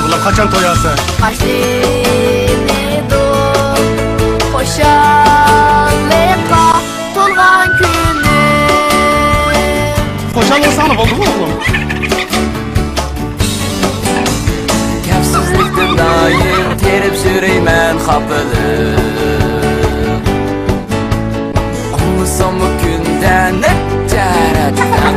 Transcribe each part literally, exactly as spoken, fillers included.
بالام، قاچان توياسەن؟ باشلىنىدۇ خۇشاللىققا تولغان كۈنۈم. خۇشال بولساڭلا بولدىغۇ، ئوغلۇم. كەپسىزلىكتىن دائىم تېرىپ يۈرىمەن خاپىلىق. ئاڭلىساممۇ كۈندە نەچچە رەتتىن.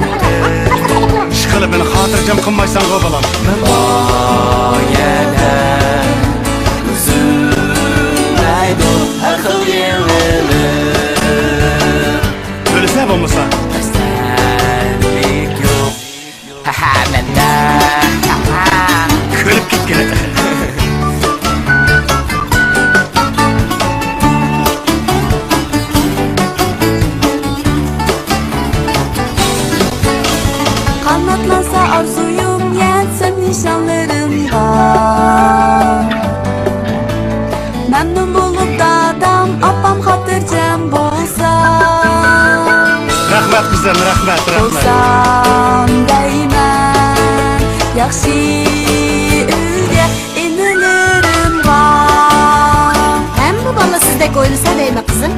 ئىشقىلىپ مېنى خاتىرجەم قىلمايسەنغۇ، بالام. مەن بايەدە ئۈزۈلمەيدۇ ھەر خىل يېڭىلىق. ئۆلسە بولمىسا. خەستەلىك يوق. ھەھە، مەندە. كۆرۈپ كەتكىنە تېخى. قاناتلانسا ئارزۇيۇم، يەتسۇن نىشانلىرىمغا. مەمنۇن بولۇپ دادام، ئاپام خاتىرجەم بولسا. رەھمەت قىزىم، رەھمەت، رەھمەت. بولسام دەيمەن ياخشى ئۆيگە ئىنىلىرىمغا. ھەممە بالا سىزدەك ئويلىسا دەيمەن قىزىم.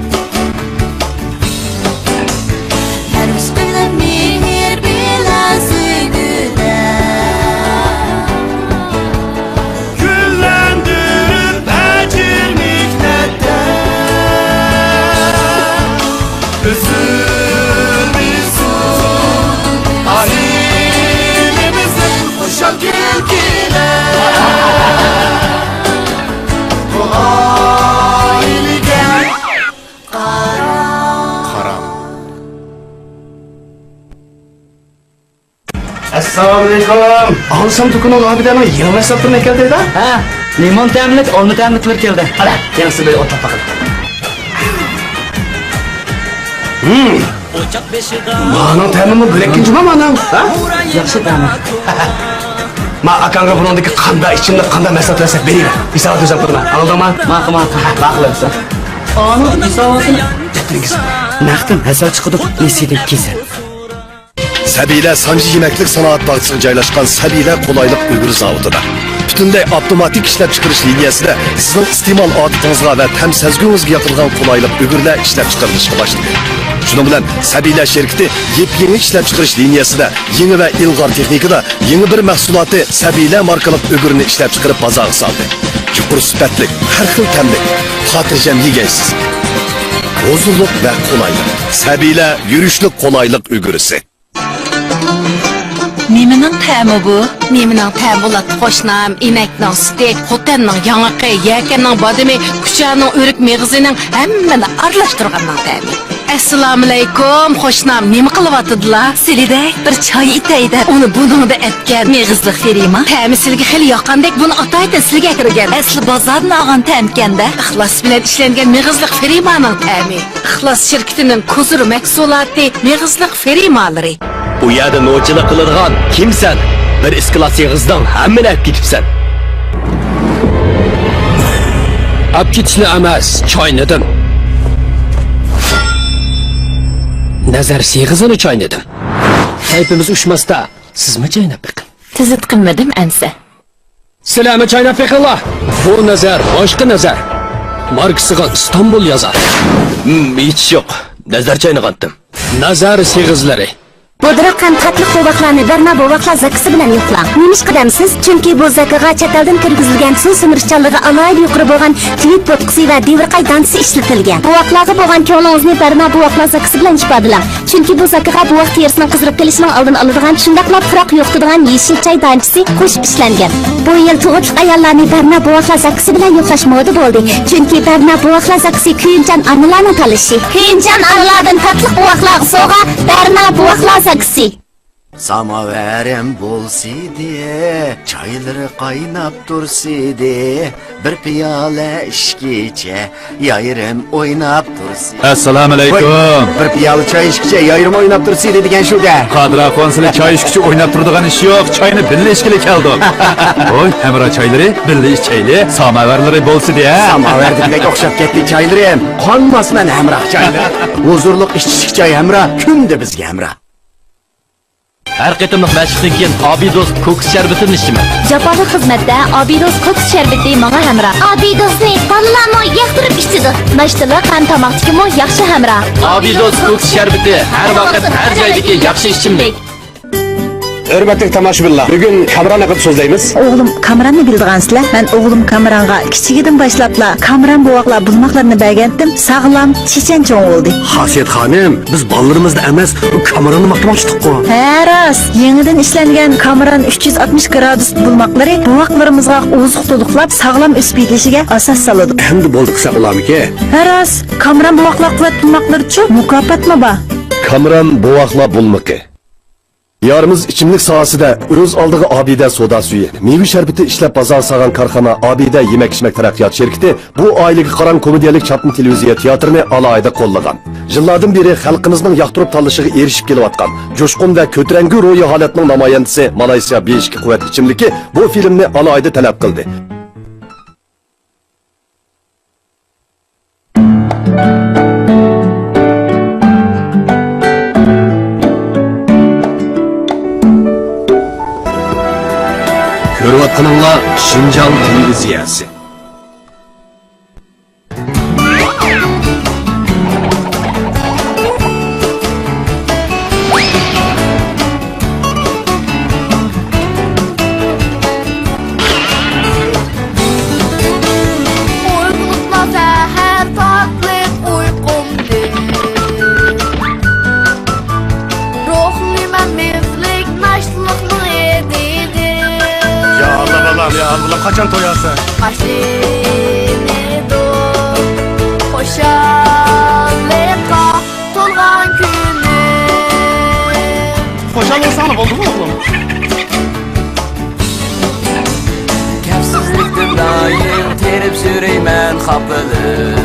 ھەر ئىشقىلىپ مېھىر بىلەن سۆيگۈدە گۈللەندۈرۈپ ئەجىر مېھنەتتە ئۈزۈلمىسۇن ئائىلىمىزنىڭ خۇشال كۈلكىلەر. بۇ ئائىلىگە قارا. ئەسسالامۇئەلەيكۇم. ئاڭلىسام دۇكىنىڭ ئابىدەنىڭ يېڭى مەھسۇلاتلىرىنى ئەكەلدى-دە؟ ھە، لىمون تەملىك، ئولما تەملىكلىرى كەلدى. قارا، يېڭىسى بىر ئولتۇرۇپ باقىلى. ھىم. مانىڭ تەمىمۇ بۆلەككىن جۇما مانىڭ. ھە؟ ياخشى تەمى. ما ئاكاڭغا بۇنىڭدىكى قاندا ئىچىملىك، قاندا مەھسۇلات بەرسەك بېرىۋەر. ھېسابات ئۆزۈم قىلىمەن. ئاڭلىدىڭما؟ ماقۇل، ماقۇل. ماقۇل ئەمسە. ئانىڭ ھېساباتىنى دەپتىرىڭىزگە. نەقتىن ھەسەل چىقىدۇ، نېسىدىن كېسەل. سەبىيلەر سانجى يېمەكلىك سانائەت باغچىسىغا جايلاشقان سەبىيلەر قولايلىق ئۆگرە زاۋۇتىدا پۈتۈنلەي ئاپتوماتىك ئىشلەپچىقىرىش لىنىيەسىدە سىزنىڭ ئىستېمال ئادىتىڭىزغا ۋە تەم سەزگۈڭىزگە ياقىدىغان قولايلىق ئۆگرىلەر ئىشلەپچىقىرىلىشقا باشلىدى. شۇنىڭ بىلەن سەبىيلەر شىركىتى يېپيېڭى ئىشلەپچىقىرىش لىنىيەسىدە يېڭى ۋە ئىلغار تېخنىكىدا يېڭى بىر مەھسۇلاتى سەبىيلەر ماركىلىق ئۆگرىنى ئىشلەپچىقىرىپ بازارغا سالدى. يۇقىرى سۈپەتلىك، ھەر خىل تەملىك، خاتىرجەم يېگەيسىز. ھۇزۇرلۇق ۋە قولايلىق. سەبىيلەر يۈرۈشلۈك قولايلىق ئۆگرىسى. نېمىنىڭ تەمى بۇ؟ نېمىنىڭ تەمى بولاتتى، قوشنام؟ ئىنەكنىڭ سۈتى، خوتەننىڭ ياڭىقى، يەكەننىڭ بادىمى، كۇچانىڭ ئۆرۈك مېغىزىنىڭ ھەممىنى ئارىلاشتۇرغاننىڭ تەمى. ئەسسالامۇئەلەيكۇم، قوشنام، نېمە قىلىۋاتىدىلا؟ سىلىدەك بىر چاي ئېتەي دەپ، ئۇنى بۇنىڭدا ئەتكەن مېغىزلىق فېرىما. تەمى سىلىگە خېلى ياققاندەك، بۇنى ئاتايىتىن سىلىگە ئەكىرگەن. ئەسلى بازاردىن ئالغان تەمكەن-دە. ئىخلاس بىلەن ئىشلەنگەن مېغىزلىق فېرىمانىڭ تەمى. ئىخلاس شىركىتىنىڭ كوزۇر مەھسۇلاتى، مېغىزلىق فېرىمالىرى. بۇ يەردە نوچىلىق قىلىدىغان كىمسەن؟ بىر ئىسكىلات ئېغىزدىڭ ھەممىنى ئەپ كېتىپسەن. ئەپ كېتىشنى ئەمەس، چاينىدىم. نەزەر سېغىزىنى چاينىدىم. كەيپىمىز ئۇشماستا، سىزمۇ چايناپ بېقىڭ. تۈزۈت قىلمىدىم ئەمسە. سىلەرمۇ چايناپ بېقىڭلار. بۇ نەزەر، باشقا نەزەر. ماركىسىغا ئىستانبۇل يازار. ھىم، ھېچ يوق. نەزەر چاينىغانتىم. نەزەر سېغىزلىرى. بۇدرۇق ھەم تاتلىق بوۋاقلارنى بەرنا بوۋاقلار زاكىسى بىلەن يوقلاڭ. نېمىشقا دەمسىز؟ چۈنكى بۇ زاكىغا چەت ئەلدىن كىرگۈزۈلگەن سۇ سۈمۈرۈش چانلىقى ئالاھىدە يۇقىرى بولغان تۈۋىت بوتقىسى ۋە دېۋىرقاي دانىسى ئىشلىتىلگەن. بوۋاقلارغا بولغان كۆڭلىڭىزنى بەرنا بوۋاقلار زاكىسى بىلەن ئىپادىلەڭ. چۈنكى بۇ زاكىغا بوۋاق تېرىسىنىڭ قىزىرىپ قېلىشىنىڭ ئالدىنى ئالىدىغان، شۇنداقلا پۇراق يوقىتىدىغان يېشىل چاي دانىسى قوشۇپ ئىشلەنگەن. بۇ يىل تۇغۇتلۇق ئاياللارنى بەرنا بوۋاقلار زاكىسى بىلەن يوقلاش مودا بولدى. چۈنكى بەرنا بوۋاقلار زاكىسى كۆيۈمچان ئانىلارنىڭ تاللىشى. كۆيۈمچان ئانىلاردىن تاتلىق بوۋاقلارغا سوۋغا، بەرنا بوۋاقلار زاكىسى. ساماۋارىم بولسىدى، چايلىرى قايناپ تۇرسىدى، بىر پىيالە ئىچكىچە يايرىم ئويناپ تۇرسىدى. ئەسسالامۇئەلەيكۇم. ۋاي، بىر پىيالە چاي ئىچكىچە يايرىم ئويناپ تۇرسىدى دېگەن شۇ-دە. قادىر ئاخۇن، سىلى چاي ئىچكىچە ئويناپ تۇرىدىغان ئىش يوق، چاينى بىللە ئىچكىلى كەلدۇق. ۋاي، ھەمراھ چايلىرى، بىللە ئىچەيلى، ساماۋارلىرى بولسىدى، ھە؟ ساماۋار دېگۈدەك ئوخشاپ كەتتى چايلىرىم. قانماسمەن ھەمراھ چايلىرى. ھۇزۇرلۇق ئىچىشلىك چاي ھەمراھ، كۈندە بىزگە ھەمراھ. ھەر قېتىملىق مەشىقتىن كېيىن ئابىدوس كوكۇس شەربىتىنى ئىچىمەن. جاپالىق خىزمەتتە ئابىدوس كوكۇس شەربىتى ماڭا ھەمراھ. ئابىدوسنى بالىلارمۇ ياقتۇرۇپ ئىچىدۇ. ناشتىلىق ھەم تاماقتىكىمۇ ياخشى ھەمراھ. ئابىدوس كوكۇس شەربىتى ھەر ۋاقىت، ھەر جايدىكى ياخشى ئىچىملىك. ھۆرمەتلىك تاماشىبىنلار، بۈگۈن كامران ھەققىدە سۆزلەيمىز. ئوغلۇم كامراننى بىلىدىغانسىلەر؟ مەن ئوغلۇم كامرانغا كىچىكىدىن باشلاپلا كامران بوۋاقلار بۇلماقلىرىنى بەرگەنتىم، ساغلام، چېچەن چوڭ بولدى. خاسىيەت خانىم، بىز بالىلىرىمىزنى ئەمەس، ئۇ كامراننى ماختىماقچىدۇققۇ. ھە، راست. يېڭىدىن ئىشلەنگەن كامران ئۈچ يۈز ئاتمىش گرادۇس بۇلماقلىرى بوۋاقلىرىمىزغا ئوزۇق تولۇقلاپ، ساغلام ئۆسۈپ يېتىلىشىگە ئاساس سالىدۇ. ئەمدى بولدى قىلساق بولارمىكىن؟ ھە، راست. كامران بوۋاقلار قۇۋۋەت بۇلماقلىرىچۇ مۇكاپاتمۇ بار. كامران بوۋاقلار بۇلمىقى. دىيارىمىز ئىچىملىك ساھەسىدە ئۆز ئالدىغا ئابىدە سودا سۈيى، مېۋە شەربىتى ئىشلەپ بازارغا سالغان كارخانا ئابىدە يېمەك-ئىچمەك تەرەققىيات شىركىتى بۇ ئائىلىگە قاراڭ كومېدىيەلىك چاپما تېلېۋىزىيە تىياتىرىنى ئالاھىدە قوللىغان. يىللاردىن بېرى خەلقىمىزنىڭ ياقتۇرۇپ تاللىشىغا ئېرىشىپ كېلىۋاتقان جۇشقۇن ۋە كۆتۈرەڭگۈ روھىي ھالەتنىڭ نامايەندىسى مالايسىيا بې ئىككى قۇۋۋەت ئىچىملىكى بۇ فىلىمنى ئالاھىدە تەلەپ قىلدى. كۆرۈۋاتقىنىڭلار شىنجاڭ تېلېۋىزىيەسى. ئويغىنىپلا سەھەر تاتلىق ئۇيقۇمدىن، روھنى مەن مېۋىلىك ناشتىلىقنىڭ ھىدىدىن. يا ئاللا بالام، يا ئاللا بالام، قاچان توياسەن؟ باشلىنىدۇ خۇشاللىققا تولغان كۈنۈم. خۇشال بولساڭلا بولدىغۇ ئوغلۇم. كەپسىزلىكتىن دائىم تېرىپ يۈرىمەن خاپىلىق.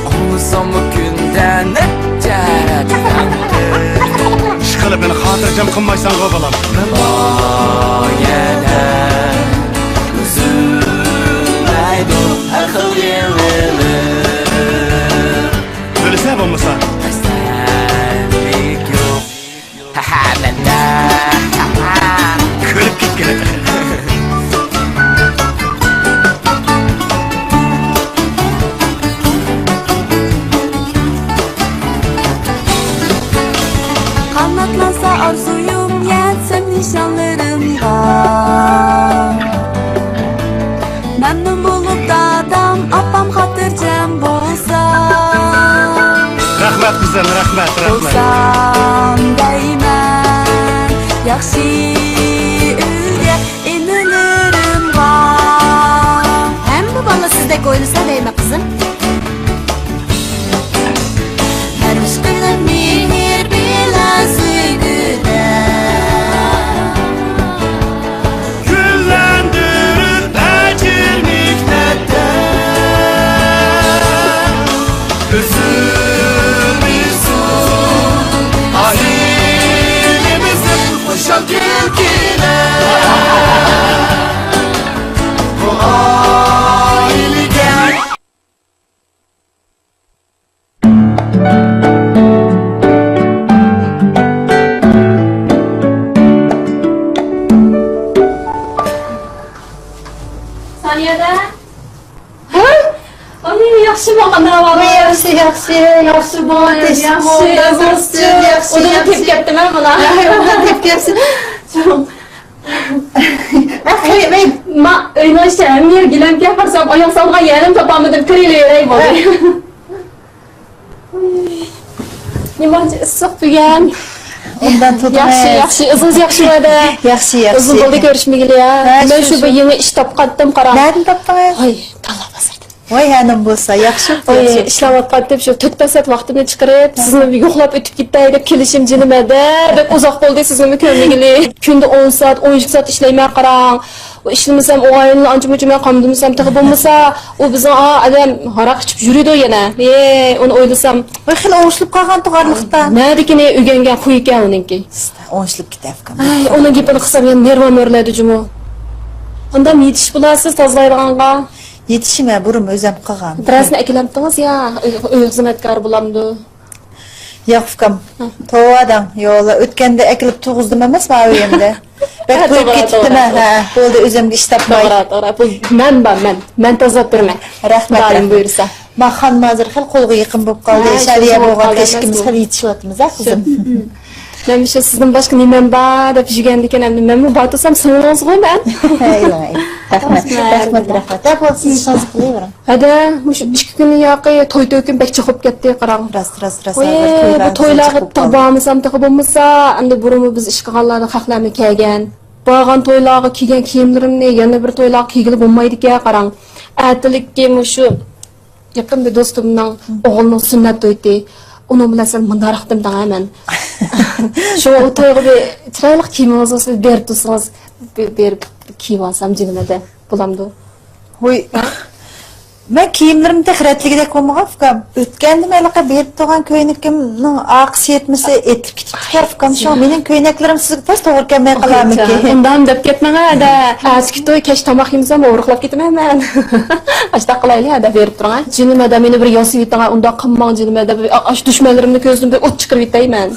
ئاڭلىساممۇ كۈندە نەچچە رەت. ئىشقىلىپ مېنى خاتىرجەم قىلمايسەنغۇ بالام. مەن بايەدە ئۈزۈلمەيدۇ ھەر خىل يېڭىلىق. ئۆلىسە بولمىسا. خەستەلىك يوق. ھەھە، مەندە. كۈلۈپ كەتكىلى. قاناتلانسا ئارزۇيۇم، يەتسەم نىشانلىرىمغا. مەمنۇن بولۇپ دادام، ئاپام خاتىرجەم بولسا. رەھمەت قىزىم، رەھمەت، رەھمەت. بولسام دەيمەن ياخشى ئۆيگە ئىنىلىرىمغا. ھەممە بالا سىزدەك ئويلىسا دەيمەن قىزىم. ھەر ئىشقىلىپ مېھىر بىلەن سۆيگۈدە. گۈللەندۈرۈپ ئەجىر مېھنەتتە، ئۈزۈلمىسۇن ئائىلىمىزدىن خۇشال كۈلكىلەر. بۇ ئائىلىگە. سانىيەدە. ھە؟ ئاي، ياخشىمۇ، قانداق ئەھۋالىڭىز؟ ياخشى، ياخشى، ياخشى. ياخشى، ياخشى، ياخشى، ياخشى. ئۇدۇل تېپىپ كەتتىم مانا. ھە، ئۇدۇل تېپىپ كەپسىز. مەن ئۆينىڭ ئىچى ھەممە يېرى گىلەمكەن، قارىسام ئاياغ سالىدىغان يەرنىمۇ تاپالمىدىم، كىرىۋېرەي بولدى. نېمانچە ئىسسىق بۈگۈن. ئۇنداق تۇتۇڭ. ياخشى، ياخشى، ئىزىڭىز ياخشىمۇ ھەدە؟ ياخشى، ياخشى. ئۇزۇن بولدى كۆرۈشمىگىلى يا. ھە، مەن شۇ، شۇ بىر يېڭى ئىش تاپقانتىم، قاراڭ. نەدىن تاپتىڭىز؟ ھاي، تاللا بازاردىن. ۋاي ھەنىم بولسا ياخشى. ئوي، ئىشلەۋاتقانتىم، شۇ تۆت پەسەت ۋاقتىمنى چىقىرىپ سىزنى يوقلاپ ئۆتۈپ كېتەي دەپ كېلىشىم جېنىم ھەدە. بەك ئۇزاق بولدى سىزنىمۇ كۆرمىگىلى. كۈندە ئون سائەت، ئون ئىككى سائەت ئىشلەيمەن، قاراڭ. ئۇ ئىشلىمىسەم ئوڭايلىنىپ ئانچە-مۇنچە مەن قامدىمىسام تېخى بولمىسا، ئۇ بىزنىڭ ئا ئادەم ھاراق ئىچىپ يۈرىدۇ يەنە. ئى، ئۇنى ئويلىسام. ۋاي خېلى ئوڭشىلىپ قالغانتى ئارىلىقتا. نەدىكىنى ئۆگەنگەن خۇي ئىكەن ئۇنىڭكى. ئوڭشىلىپ كېتەپكەن. ئاي، ئۇنىڭ گېپىنى قىلسام يەنە نېرۋام ئۆرلەيدۇ جۇمۇ. ئاندام يېتىشىپ بولارسىز تازىلايدىغانغا. يېتىشىمە، بۇرۇن ئۆزەم قىلغان. بىرەرسىنى ئەكېلەمتىڭىز يا ئۆي، ئۆي خىزمەتكارى بولامدۇ؟ ياق ئۇكام، توۋا دەڭ، يولا ئۆتكەندە ئەكېلىپ تۇرغۇزدۇم ئەمەسمۇ ئۆيۈمدە؟ بەك ھە، تويۇپ توغرا، كېتىپتىمەن، توغرا، ھە، بولدى، ئۆزۈمگە ئىش تاپماي. توغرا، توغرا، بۇ مەن بار، مەن، مەن تازىلاپ بېرىمەن. رەھمەت، خۇدايىم رەھمەت. بۇيرۇسا. ما خانىم ھازىر خېلى قولغا يېقىن بولۇپ قالدى، ھە، شادىيە شۇ بولغان بولۇپ قالدى كەچكىمىز ئەمەسمۇ؟ خېلى يېتىشىۋاتىمىز ھە، قىزىم. مەن مۇشۇ سىزدىن باشقا نېمەم بار دەپ يۈرگەندىكىن، ئەمدى مەنمۇ بار تۇرسام سىڭلىڭىزغۇ مەن. ھەي، ھەي. رەھمەت، رەھمەت، رەھمەت. ھە، بولسا ئىشىڭىزنى قىلىۋېرىڭ. ھەدە، مۇشۇ ئىككى كۈندىن ياقى توي تۆكۈن بەك چوقۇپ كەتتى، قاراڭ. راست، راست، راست. ۋوي، بۇ تويلارغا تېخى بارمىسام تېخى بولمىسا، ئەمدى بۇرۇنمۇ بىز ئىش قىلغانلاردا خەقلەرمۇ كەلگەن. بارغان تويلارغا كىيگەن كىيىملىرىمنى يەنە بىر تويلارغا كىيگىلى بولمايدىكەن، قاراڭ. ئەتىلىككە مۇشۇ يېقىن بىر دوستۇمنىڭ ئوغلىنىڭ سۈننەت تويىتى. ئۇنىڭ بىلەن سەل مۇنداق قىلدىم دەڭە مەن. شۇڭا ئۇ تويغا بىر چىرايلىق كىيىمىڭىزنى بېرىپ تۇرسىڭىز، بېرىپ كىيىۋالسام جېنىم ھەدە بولامدۇ؟ ھوي. مەن كىيىملىرىم تېخى رەتلىگۈدەك بولمىغان ئۇكام. ئۆتكەندىمۇ ھېلىقى بېرىپ تۇرغان كۆينىكىمنىڭ ئارقىسى يەتمىسە ئېتىلىپ كېتىپتىكەن ئۇكام. شۇڭا مېنىڭ كۆينەكلىرىم سىزگە تاس توغرا كەلمەي قالارمىكىن؟ ئۇنداقمۇ دەپ كەتمەڭ ھەدە. ئەتىكى توي كەچ تاماق يېمىسەم ئورۇقلاپ كېتىمەن مەن. ئاشتاق قىلايلى ھەدە، بېرىپ تۇرۇڭ ھە. جېنىم ھەدە، مېنى بىر ياسىۋېتىڭ ھە، ئۇنداق قىلماڭ جېنىم ھەدە. ئاشۇ دۈشمەنلىرىمنى كۆزدىن بىر ئوت چىقىرىۋېتەي مەن.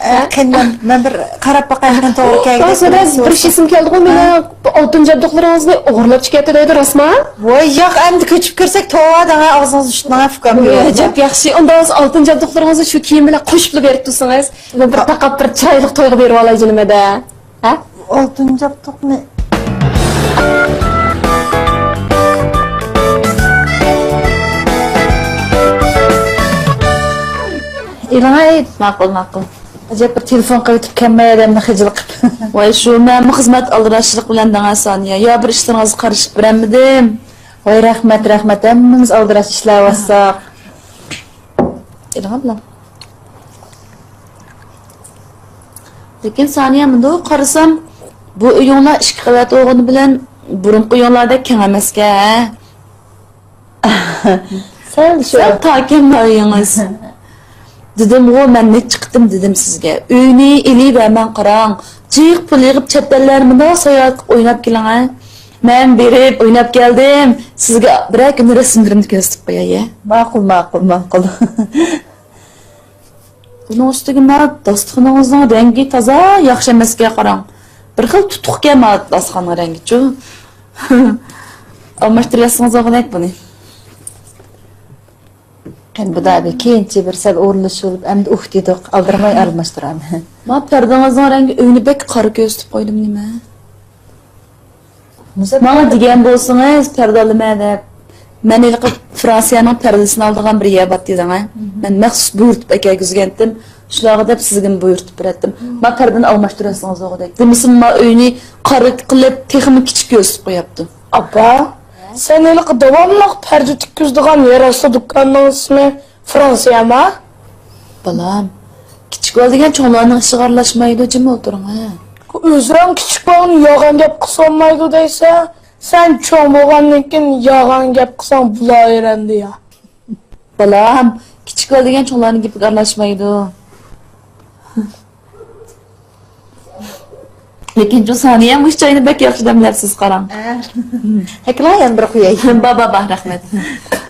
ئە، قېنى، مەن، مەن بىر قاراپ باقاي، قېنى توغرا كەلگۈدەك. بىر شېسىم كەلدىغۇ، مېنىڭ ئالتۇن جابدۇقلىرىڭىزنى ئوغرىلاپ چىكەتتى دەيدۇ، راستما؟ ۋاي، ياق، ئەمدى كۆچۈپ كىرسەك، توۋا دەڭە، ئاغزىڭىزنى ئۇشتۇرماڭ ئۇكام. ۋاي، ئەجەب ياخشى. ئۇنداق بولسا ئالتۇن جابدۇقلىرىڭىزنى شۇ كىيىم بىلەن قوشۇپلا بېرىپ تۇرسىڭىز، مەن بىر تاقاپ بىر چىرايلىق تويغا بېرىۋالاي جېنىم ھەدە. ھە؟ ئالتۇن جابدۇقنى. ئېلىڭاي. ماقۇل، ماقۇل. ئەجەب بىر تېلېفون قىلىۋېتىپ كەلمەي ئادەمنى خىجىل قىپ. ۋاي شۇ، مەنمۇ خىزمەت ئالدىراشچىلىق بىلەن دەڭە سانىيە. يا بىر ئىشلىرىڭىزغا قارىشىپ بېرەلمىدىم. ۋاي رەھمەت، رەھمەت. ھەممىمىز ئالدىراش ئىشلەۋاتساق. ئېلىڭا بىلەن. لېكىن سانىيە مۇنداق قارىسام، بۇ ئۆيۈڭلار ئىككى قەۋەت بولغىنى بىلەن بۇرۇنقى ئۆيۈڭلاردەك كەڭ ئەمەسكەن، ھە؟ سەل شۇ. سەل تاركەن ئۆيىڭىز. دېدىمغۇ، مەن نەچچە قېتىم دېدىم سىزگە. ئۆينى ئېلىۋەرمەڭ قاراڭ. جىق پۇل يىغىپ چەت ئەللەرگە مۇنداق ساياھەت قىلىپ ئويناپ كېلىڭە. مەن بېرىپ ئويناپ كەلدىم. سىزگە بىرەر كۈنى رەسىملىرىمنى كۆرسىتىپ قوياي، ھە؟ ماقۇل، ماقۇل، ماقۇل. ئۇنىڭ ئۈستىگە ما داستىخىنىڭىزنىڭ رەڭگى تازا ياخشى ئەمەسكەن، قاراڭ. بىر خىل تۇتۇقكەن ما داستىخاننىڭ رەڭگىچۇ. ئالماشتۇرۇۋەتسىڭىز بولغۇدەك بۇنى. قېنى بۇدا بىر كېيىنچە بىر سەل ئورۇنلىشىۋېلىپ، ئەمدى ئۇھ دېدۇق، ئالدىرىماي ئالماشتۇرامەن. ما پەردىڭىزنىڭ رەڭگى ئۆينى بەك قارا كۆرسىتىپ قويدۇم نېمە؟ ماڭا دېگەن بولسىڭىز، پەردە ئالىمەن دەپ. مەن ھېلىقى فرانسىيەنىڭ پەردىسىنى ئالىدىغان بىر يەر بار دېدىڭە. مەن مەخسۇس بۇيرۇتۇپ ئەكەلگۈزگەنتىم. شۇلارغا دەپ سىزگىمۇ بۇيرۇتۇپ بېرەتتىم. ما پەردىنى ئالماشتۇرۇۋەتسىڭىز بولغۇدەك. دېمىسىمۇ ما ئۆينى قارا قىلىپ، تېخىمۇ كىچىك كۆرسىتىپ قوياپتۇ. ئاپا، سەن ھېلىقى داۋاملىق پەردە تىككۈزىدىغان يەر ئاستى دۇكاننىڭ ئىسمى فرانسىيەما؟ بالام، كىچىك بالا دېگەن چوڭلارنىڭ ئىشىغا ئارىلاشمايدۇ، جىم ئولتۇرۇڭ ھە. ئۆزۈڭ كىچىك بالىنى يالغان گەپ قىلسا بولمايدۇ دەيسەن، سەن چوڭ بولغاندىن كېيىن يالغان گەپ قىلساڭ بولاۋېرەمدۇ يا؟ بالام، كىچىك بالا دېگەن چوڭلارنىڭ گېپىگە ئارىلاشمايدۇ. لېكىن جۇ سانىيە مۇشۇ چاينى بەك ياخشى دەملەپسىز، قاراڭ. ئە. ھەكلا يەنە بىر قۇياي. با، با، با، رەھمەت.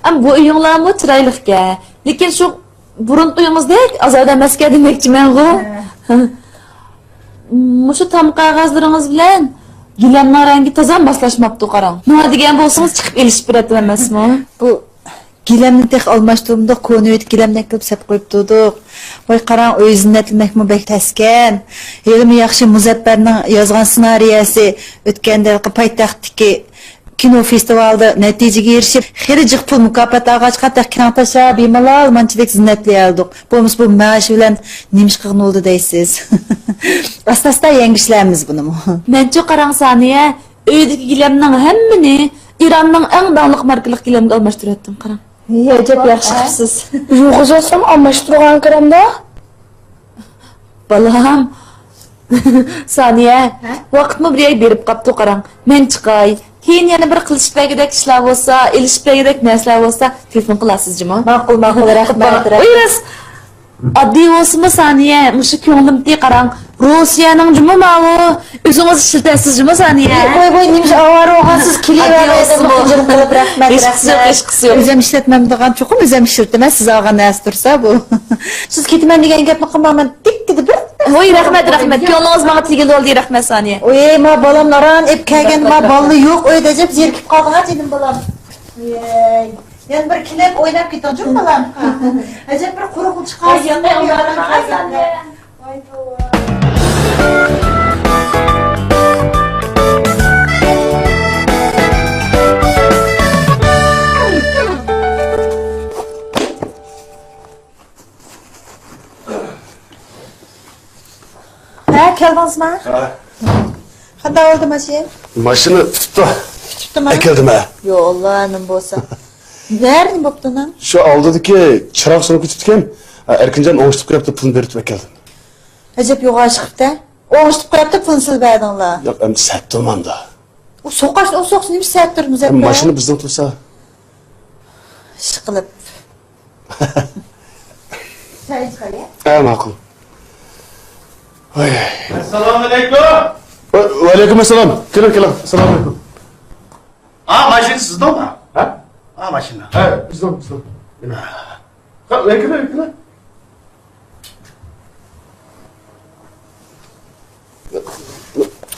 ئەم، بۇ ئۆيۈڭلارمۇ چىرايلىقكەن. لېكىن شۇ بۇرۇنقى ئۆيىڭىزدەك ئازادە ئەمەسكەن دېمەكچىمەنغۇ. ئە. مۇشۇ تام قەغەزلىرىڭىز بىلەن گىلەمنىڭ رەڭگى تازا ماسلاشماپتۇ، قاراڭ. نېمە دېگەن بولسىڭىز، چىقىپ ئېلىشىپ بېرەتتىم ئەمەسمۇ؟ بۇ گىلەمنى تېخى ئالماشتۇرمىدۇق، كونا ئۆيدىكى گىلەمنى ئەكىرىپ سېلىپ قويۇپ تۇردۇق. ۋاي قاراڭ، ئۆي زىننەتلىمەكمۇ بەك تەسكەن. ھېلىمۇ ياخشى مۇزەپپەرنىڭ يازغان سېنارىيەسى ئۆتكەندە پايتەختتىكى كىنو فېستىۋالىدا نەتىجىگە ئېرىشىپ، خېلى جىق پۇل مۇكاپات ئالغاچقا، تېخى كەڭتاشا بىمالال مانچىلىك زىننەتلىيەلدۇق. بولمىسا بۇ مائاش بىلەن نېمە ئىش قىلغىلى بولىدۇ دەيسىز؟ ئاستا-ئاستا يەڭگۈشلەرمىز بۇنىمۇ. مەنچۇ قاراڭ سانىيە، ئۆيدىكى گىلەمنىڭ ھەممىنى ئىراننىڭ ئەڭ داڭلىق ماركىلىق گىلەمگە ئالماشتۇرۇۋەتتىم، قاراڭ. ھەي، ئەجەب ياخشى قىپسىز. يۇلغۇز ئەسلىم ئالماشتۇرغان ئىكەن-دە. بالام. سانىيە، ھە؟ ۋاقىتمۇ بىر يەرگە بېرىپ قاپتۇ، قاراڭ. مەن چىقاي. كېيىن يەنە بىر قىلىشىپ بەرگۈدەك ئىشلار بولسا، ئېلىشىپ بەرگۈدەك نەرسىلەر بولسا، تېلېفون قىلارسىز جۇمۇ. ماقۇل، ماقۇل، رەھمەت، رەھمەت. ئۇيرۇس. ئاددىي بولسىمۇ سانىيە، مۇشۇ كۆڭلۈمدىكى قاراڭ، روسىيەنىڭ جۇمۇ ماۋۇ. ئۆزىڭىز ئىشلىتەسىز جۇمۇ سانىيە؟ ۋاي، ۋاي، نېمىشقا ئاۋارە بولغانسىز؟ كېلىۋەرمەيدىغان قىلىپ، رەھمەت، ھېچقىسى يوق، رەھمەت. ھېچقىسى يوق. ئۆزۈم ئىشلەتمەمدىغان چوقۇم ئۆزۈم ئىشلىتىمەن، سىز ئالغان نەرسە تۇرسا بۇ. سىز كېتىمەن دېگەن گەپنى قىلماڭ، مەن تىككىدە بىر. ۋاي، رەھمەت، رەھمەت. كۆڭلىڭىز ماڭا تېگىلدى، رەھمەت سانىيە. ۋاي، ما بالام ناران ئېپ كەلگەن، ما بالىلار يوق ئۆيدە، ئەجەب زېرىكىپ قالدىڭ ھە جېنىم بالام. ۋاي. يەنە بىر كېلىپ ئويناپ كېتىڭچۇ بالام. ئەجەب بىر قۇرۇقلۇق چىقارسىڭ. ۋاي، توۋا. ھە، كەلدىڭىزما؟ ھە. قانداق بولدى ماشىنا؟ ماشىنا پۈتۈپتۇ. پۈتۈپتۇما؟ ئەكەلدىم ھە. يا ئاللا، نېمە بولسا. نەدە نېمە بوپتۇ ئۇنىڭ؟ شۇ ئالدىدىكى چىراغ سۇنۇپ كېتىپتىكەن. ئەركىنجان ئوڭشىتىپ قويۇپتۇ، پۇلنى بېرىپ ئەكەلدىم. ئەجەب يوغان چىقىپتۇ. ئوڭشىتىپ قويۇپتۇ، پۇلنى سىلى بەردىڭلار. ياق، ئەمدى سەت تۇرمامدا. ئۇ سوقاش، ئۇ سوقسا نېمە سەت تۇرىدۇ، مۇزەپپەر؟ ماشىنا بىزنىڭ تۇرسا. ئىشقىلىپ. ھە، ماقۇل. ۋاي. ئەسسالامۇ ئەلەيكۇم. ۋە-، ۋەئەلەيكۇم ئەسسالام. كېلىڭ، كېلىڭ. ئەسسالامۇ ئەلەيكۇم. ئا، ماشىنا سىزنىڭمۇ؟ ھە؟ ئا، ماشىنا. ھە، بىزنىڭ، بىزنىڭ. ھە، ئۆيگىلا، ئۆيگىلا.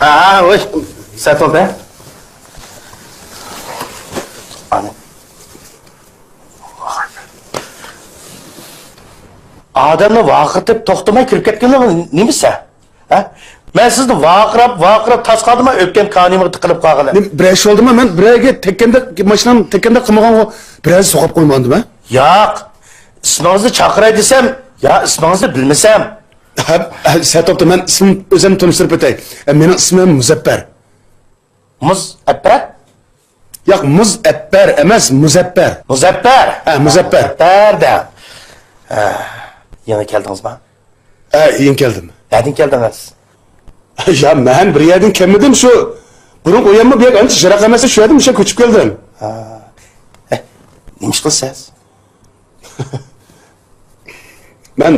ھە، ھە، ۋاي، سەت بولدى. ئانا. ئادەمنى ۋارقىرىتىپ توختىماي كىرىپ كەتكىنىڭ نېمىسى؟ ھە؟ مەن سىزنى ۋارقىراپ، ۋارقىراپ تاس قالدىما، ئۆپكەم كانىيىمغا تىقىلىپ قالغىلى. نېمە، بىرەر ئىش بولدىما؟ مەن بىرەرگە تەگكەندەك، ماشىنام تەگكەندەك قىلمىغانغۇ، بىرەرنى سوقۇپ قويماندىم ھە؟ ياق. ئىسمىڭىزنى چاقىراي دېسەم، يا ئىسمىڭىزنى بىلمىسەم. ھە، ھە، سەت بوپتۇ، مەن ئىسمىم ئۆزۈمنى تونۇشتۇرۇپ ئۆتەي. ئە، مېنىڭ ئىسمىم مۇزەپپەر. مۇز ئەپپەر؟ ياق، مۇز ئەپپەر ئەمەس، مۇزەپپەر. مۇزەپپەر؟ ھە، مۇزەپپەر. مۇزەپپەر دە. ھە، يېڭى كەلدىڭىزما؟ ھە، يېڭى كەلدىم. نەدىن كەلدىڭىز؟ يا، مەن بىر يەردىن كەلمىدىم، شۇ بۇرۇنقى ئۆيۈممۇ بۇ يەرگە ئانچە يىراق ئەمەس، شۇ يەردىن مۇشۇ يەرگە كۆچۈپ كەلدىم. ھە. ئە، نېمە ئىش قىلىسىز؟ مەن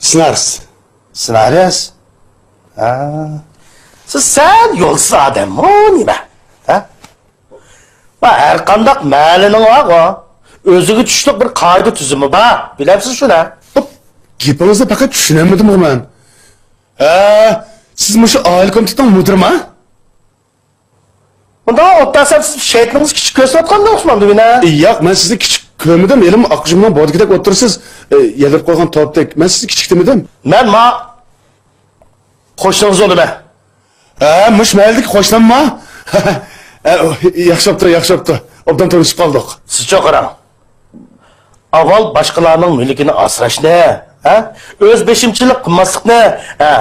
سنارس. سنارس؟ ھە. سىز سەل يولسىز ئادەممۇ نېمە؟ ھە؟ ۋە ھەر قانداق مەھەللىنىڭ بارغۇ. ئۆزىگە چۈشلۈك بىر قائىدە تۈزۈمى بار. بىلەمسىز شۇنى؟ گېپىڭىزنى پەقەت چۈشىنەلمىدىمغۇ مەن. ھە، سىز مۇشۇ ئائىلە كومىتېتىنىڭ مۇدىرىما؟ ئۇنداق ئوتتۇرا سەپ سىز شەيتىنىڭىز كىچىك كۆرسىتىۋاتقاندەك ئوخشىمامدۇ مېنى؟ ياق، مەن سىزنى كىچىك كۆرمىدىم. ھېلىمۇ ئاقجۇمنىڭ بودىكىدەك ئولتۇرىسىز، ئە، يېلىپ قويغان توپتەك. مەن سىزنى كىچىك دېمىدىم. مەن ما قوشنىڭىز بولىمەن. ھە، مۇشۇ مەھەللىدىكى قوشنامما؟ ھە، ياخشى بوپتۇ، ياخشى بوپتۇ. ئوبدان تونۇشۇپ قالدۇق. سىزچۇ قاراڭ. ئاۋۋال باشقىلارنىڭ مۈلكىنى ئاسراشنى، ھە؟ ئۆز بېشىمچىلىق قىلماسلىقنى، ھە؟